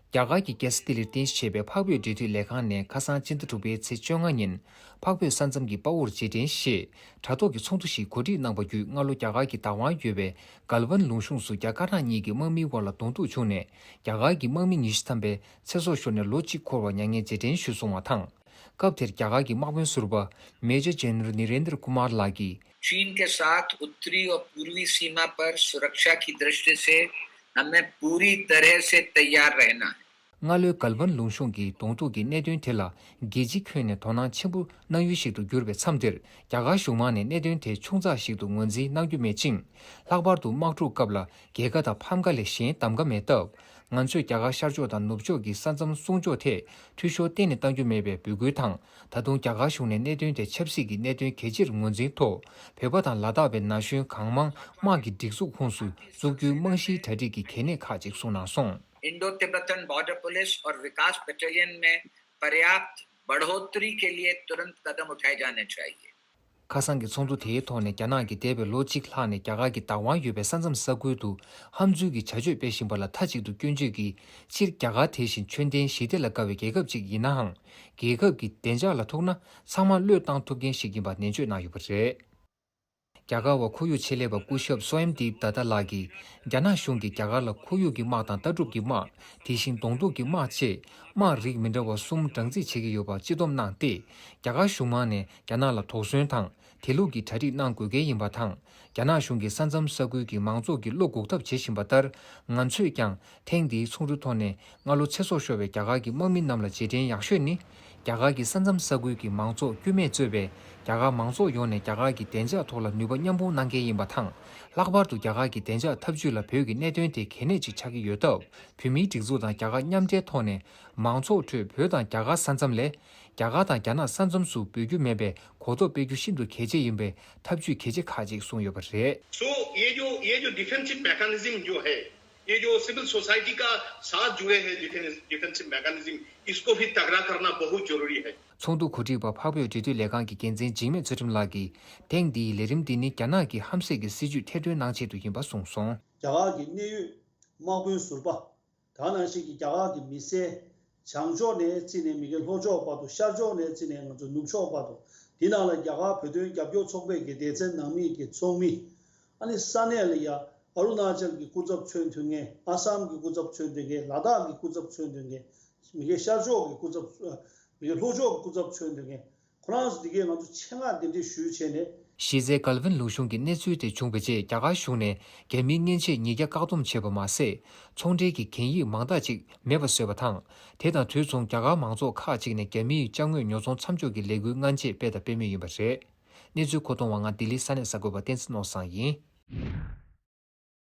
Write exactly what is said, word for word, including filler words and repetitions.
རྒྱ་གར་གྱི་རྒྱལ་ས་ལྡི་ལིར་རྟེན་གཞི་བྱས་པའི་འཕགས་བོད་འབྲེལ་མཐུད་ལས་ཁང་ནས་ཁ་སང་སྤྱི་ཟླ་དྲུག་པའི་ཚེས་བཅོ་ལྔ་ཉིན་འཕགས་བོད་ས་མཚམས་ཀྱི་དཔའ་བོར་རྗེས་དྲན་ཞེས་དྲ་ཐོག་གི་ཚོགས་འདུ་ཞིག་གོ་སྒྲིག་གནང་བ་བརྒྱུད། སྔ་ལོ་རྒྱ་གར་གྱི་བདག་དབང་ཡོད་པའི་གལ་ཝན་ལུང་གཤོང་སུ་རྒྱ་དཀར་ནག་གཉིས་ཀྱི་དམག་མིའི་དབར་ལ་གདོང་ཐུག་བྱུང་ནས། རྒྱ་གར་གྱི་དམག་མི་ཉི་ཤུ་ཐམ་པའི་ཚེ་སྲོག་ཤོར་ནས་ལོ་གཅིག་འཁོར་བར་མྱ་ངན་རྗེས་དྲན་ཞུས་སོང་བ་དང་། སྐབས་དེར་རྒྱ་གར་གྱི་དམག་དཔོན་ཟུར་པ་Major General Nirendra Kumar ལགས་ཀྱིས། चीन के साथ उत्तरी और पूर्वी सीमा पर सुरक्षा की दृष्टि से हमें पूरी तरह से तैयार रहना है। སྔ་ལོའི་གལ་ཝན་ལུང་གཤོང་གི་གདོང་ཐུག་གི་གནད་དོན་དེ་ལ་རྒྱལ་སྤྱི་ཁྱོན་ནས་དོ་སྣང་ཆེན་པོ་གནང་ཡུལ་ཞིག་ཏུ་གྱུར་པའི་མཚམས་འདིར། རྒྱ་གར་གཞུང་མང་ནས་གནད་དོན་དེ་ཆུང་ཙག་ཞིག་ཏུ་ངོས་འཛིན་གནང་རྒྱུ་མེད་ཅིང་། ལྷག་པར་དུ་དམག་འཁྲུག་སྐབས་ལ་རྒྱལ་ཁ་དང་ཕམ་ཁ་ལས་གཞན་གདམ་ག་མེད་སྟབས། ང་ཚོས་རྒྱ་གར་ཤར་ཕྱོགས་དང་ནུབ་ཕྱོགས་ཀྱི་ས་མཚམས་སྲུང་སྐྱོབ་ཐད་འཐུས་ཤོར་གཏན་ནས་གཏང་རྒྱུ་མེད་པའི་འབོད་སྐུལ་དང་། ད་དུང་རྒྱ་གར་གཞུང་ནས་གནད་དོན་དེ་ཆབ་སྲིད་ཀྱི་གནད་དོན་གལ་ཆེར་ངོས་འཛིན་ཐོག་བོད་པ་དང་ལ་དྭགས་པའི་ན་གཞོན་གང་མང་དམག་གི་སྒྲིག་འཛུགས་ཁོངས་སུ་བཙུགས་རྒྱུའི་རྨང་གཞིའི་གྲ་སྒྲིག་གི་གལ་གནད་ཁག་ཅིག་གསུངས་གནང་སོང་། इंडो तिब्बतन बॉर्डर पुलिस और विकास बटालियन में पर्याप्त बढ़ोतरी के लिए तुरंत कदम उठाए जाने चाहिए। ཁ་སང་གི་ཚོགས་འདུ་དེའི་ཐོག་ནས། རྒྱ་ནག་གིས་འདས་པའི་ལོ་གཅིག་ལྷག་ནས་རྒྱ་གར་གྱི་བདག་དབང་ཡོད་པའི་ས་མཚམས་ས་ཁུལ་དུ་ཧམ་འཛུལ་གྱི་བྱ་སྤྱོད་སྤེལ་བཞིན་པ་ལ་མཐའ་གཅིག་ཏུ་སྐྱོན་བརྗོད་ཀྱིས། སྤྱིར་རྒྱ་གར་དེ་བཞིན་ཆོས་ལྡན་ཞི་བདེ་ལ་དགའ་བའི་རྒྱལ་ཁབ་ཅིག་ཡིན་ནའང་། རྒྱལ་ཁབ་ཀྱི་བདེ་འཇགས་ལ་ཐུག་ན་ཚང་མ་བློས་བཏང་ཐུབ་མཁན་ཞིག་ཡིན་པ་ནན་བརྗོད་གནང་ཡོད་པ་རེད། རྒྱ་གར་བ་ཁོར་ཡུག་ཆེད་ལས་པ་སྐུ་ཞབས་སོ་ཨེམ་དིབ་དཱ་ཏཱ་ལགས་ཀྱིས། རྒྱ་ནག་གཞུང་གིས་རྒྱ་གར་ལ་ཁོར་ཡུག་གི་དམག་དང་ལྟ་གྲུབ་ཀྱི་དམག་དེ་བཞིན་གདོང་ཐུག་གི་དམག་བཅས་དམག་རིགས་མི་འདྲ་བ་གསུམ་སྦྲང་རྩི་བྱེད་ཀྱི་ཡོད་པ་སྤྱི་བསྡོམས་གནང་སྟེ། རྒྱ་གར་གཞུང་མང་ནས་རྒྱ་ནག་ལ་དོགས་ཟོན་དང་དེ་ལུགས་ཀྱི་གྲ་སྒྲིག་གནང་དགོས་གལ་ཡིན་པ་དང་། རྒྱ་ནག་གཞུང་གིས་ས་མཚམས་ས་ཁུལ་གྱི་མང་ཚོགས་ཀྱི་བློ་འགུག་ཐབས་བྱེད་བཞིན་པ་ལྟར། ང་ཚོས་ཀྱང་ཐེངས་འདིའི་ཚོགས་འདུའི་ཐོག་ནས། སྔ་ལོ་ཚེ་སྲོག་ཤོར་བའི་རྒྱ་གར་གྱི་དམག་མི་རྣམས་ལ་རྗེས་དྲན་ཡག་ཤོས་ནི། རྒྱ་གར་གྱི་ས་མཚམས་ས་ཁུལ་གྱི་མང་ཚོགས་དཀྱུས་མས་གཙོས་པའི་རྒྱ་གར་མང་ཚོགས་ཡོངས་ནས་རྒྱ་གར་གྱི་བདེ་འཇགས་ཐོག་ལ་ནུས་པ་མཉམ་སྤུངས་གནང་གལ་ཡིན་པ་དང་། ལྷག་པར་དུ་རྒྱ་གར་གྱི་བདེ་འཇགས་འཐབ་ཇུས་ལ་བོད་ཀྱི་གནད་དོན་དེ་གལ་གནད་ཅིག་ཆགས་ཀྱི་ཡོད་སྟབས། བོད་མིའི་སྒྲིག་འཛུགས་དང་རྒྱ་གར་མཉམ་འབྲེལ་ཐོག་ནས་མང་ཚོགས་ཁྲོད་བོད་དང་རྒྱ་གར་ས་མཚམས་ལས། རྒྱ་གར་དང་རྒྱ་ནག་ས་མཚམས་སུ་འབོད་རྒྱུ་མེད་པའི་གོ་རྟོགས་སྤེལ་རྒྱུ་ཤིན་ཏུ་གལ་ཆེ་ཡིན་པའི་ཐབས་ཇུས་གལ་ཆེ་ཁག་ཅིག་གསུངས་ཡོད་པ་རེད། सो ये जो ये जो डिफेंसिव मैकेनिज्म जो है, ये जो सिविल सोसाइटी का साथ जुड़े हैं डिफेंस डिफेंसिव मैकेनिज्म, इसको भी तगड़ा करना बहुत जरूरी है। ཚོགས་འདུ་གོ་སྒྲིག་པ་འཕགས་བོད་འབྲེལ་མཐུད་ལས་ཁང་གི་འགན་འཛིན་འཇིགས་མེད་ཚུལ་ཁྲིམས་ལགས་ཀྱིས། ཐེངས་འདིའི་ལས་རིམ་འདི་ནི་རྒྱ་ནག་གི་ཧམ་བཤད་ཀྱི་སྲིད་ཇུས་ཐེར་འདོན་གནང་ཆེད་དུ་ཡིན་པ་གསུངས་སོང་། རྒྱ་གར་གྱི་གནད་ཡོད་དམག་དཔོན་ཟུར་པ། དེ་ནང་བཞིན་གྱི་རྒྱ་གར་གྱི་མི་སེར། བྱང་ཕྱོགས་ནས་བརྩིས་ནས་མི་གེ་ལྷོ་ཕྱོགས་བར་དུ། ཤར་ཕྱོགས་ནས་བརྩིས་ནས་ང་ཚོ་ནུབ་ཕྱོགས་བར་དུ། དེ་ནང་ལ་རྒྱ་གར་བོད་དོན་རྒྱབ་སྐྱོར་ཚོགས་པའི་གི་སྡེ་ཚན་ནང་མི་གི་ཚོགས་མི། ཨ་ནི་ས་གནས་ལ་ཡ་ཨ་རུ་ན་ཅལ་གྱི་སྐུ་ཚབ་མཚོན་ཐུབ་མཁན། ཨ་སམ་གྱི་སྐུ་ཚབ་མཚོན་ཐུབ་མཁན། ལ་དྭགས་ཀྱི་སྐུ་ཚབ་མཚོན་ཐུབ་མཁན། མི་གེ་ཤར་ཕྱོགས་ཀྱི་སྐུ་ཚབ། མི་གེ་ལྷོ་ཕྱོགས་ཀྱི་སྐུ་ཚབ་མཚོན་ཐུབ་མཁན། ཁོ་རང་ཚོ་འདི་གས་ང་ཚོ་ཆེད་མངགས་གདན་འདྲེན་ཞུས་བྱས་ནས། གཞི་རྩའི་གལ་ཝན་ལུང་གཤོང་གི་གནས་ཚུལ་དེ་བྱུང་བའི་རྗེས། རྒྱ་གར་གཞུང་ནས་རྒྱ་མིའི་མཉེན་ཆས་ཉིས་བརྒྱ་བཀག་སྡོམ་བྱས་པ་མ་ཟད། ཚོང་འབྲེལ་གྱི་གན་ཡིག་མང་དག་ཅིག་མེད་པ་བཟོས་པ་དང་། དེ་དང་དུས་མཚུངས་རྒྱ་གར་མང་ཚོགས་ཁག་ཅིག་ནས་རྒྱ་མིའི་ཅ་དངོས་ཉོ་ཚོང་མཚམས་འཇོག་གི་ལས་འགུལ་སྔ་རྗེས་སྤེལ་དང་སྤེལ་མུས་ཡིན་པ་རེད། གནས་ཚུལ་མཁོ་གཏོང་བ་ང་ལྡི་ལི་ས་གནས་གསར་འགོད་པ་བསྟན་འཛིན་ནོར་བཟང་ཡིན།